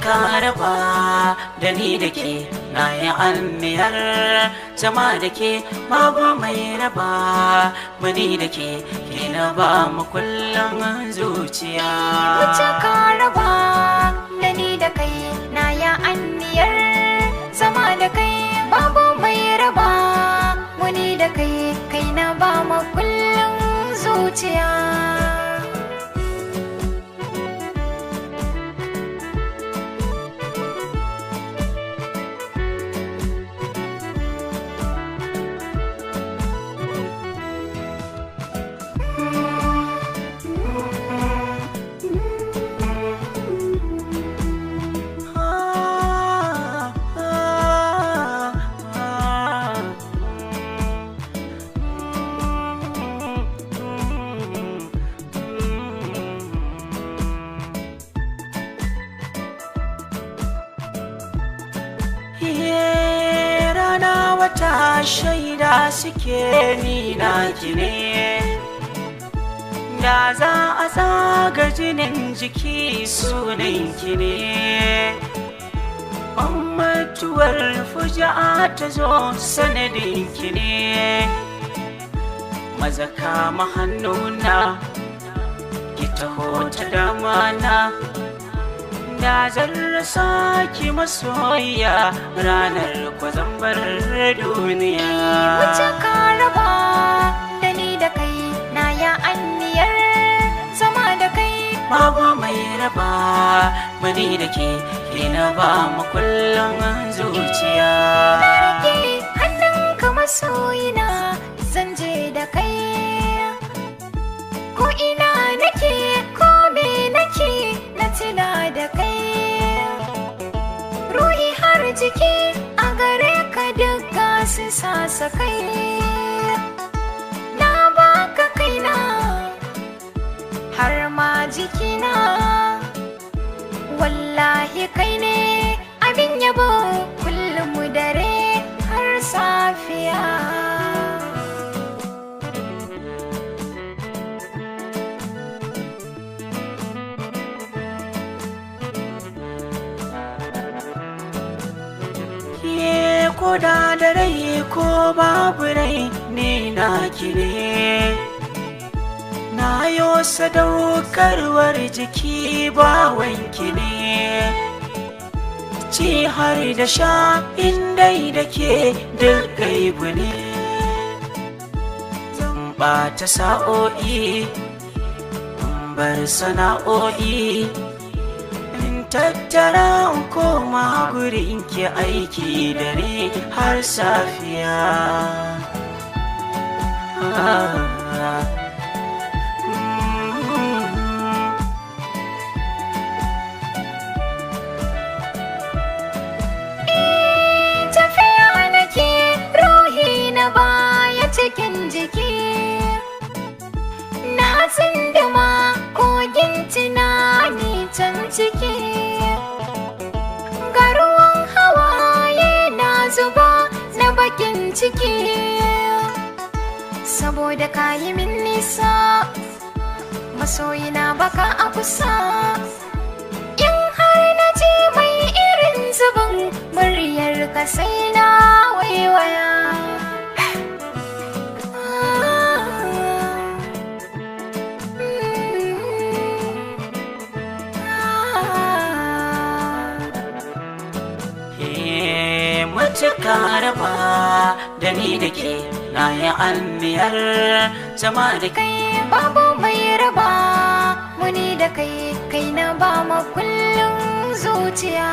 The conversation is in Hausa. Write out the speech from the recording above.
Mutuka raba da ni da ke, na yi anniyar zama da ke, babu mai raba mani da ke, ke na ba mu kullum zuciya. Mutuka raba da ni da kai, na yi anniyar zama da kai, babu mai raba mani da kai, kai na ba mu kullum zuciya. Rana wata shaida suke ni naki ne, da za a tsaga jinin jiki sunanki ne. Mutuwar fuja'a ta zo sanadinki ne, maza kama hannuna ki taho ta damana, da zan rasa ki masoyiya ranar kwazambar duniya. Mutuka raba da ni da kai, na ya anniyar zama da kai, babu mai raba mani da ke, ke na ba mu kullum zuciya. Na rike hannunka masoyina, zan je da kai ko ina nake, ko me nake, na tuna da kai. Ruhi har jiki a gare ka duka su sasa kai, na baka kaina har ma jikina, wallahi kai ne abin yabo kullum dare har safiya. Ko da da rai ko babu rai ni naki ne, na yo sadaukarwar jiki bawanki ne, ci har da sha indai da ke duk gaibu ne. Zan ɓata sa'o'i in bar sana'o'i, in tattara in koma gurin ki aiki dare har safiya. Tafiya nake, ruhi na baya cikin jiki, na tsinduma kogin tunani can ciki, ga ruwan hawaye na zuba na bakin ciki, saboda kayi min nisa masoyina baka a kusa. In har na ji mai irin zubin muryar ka sai na waiwaya. Mutuka raba da ni da ke, na yi anniyar zama da kai, babu mai raba muni da kai, kai na ba ma kullum zuciya.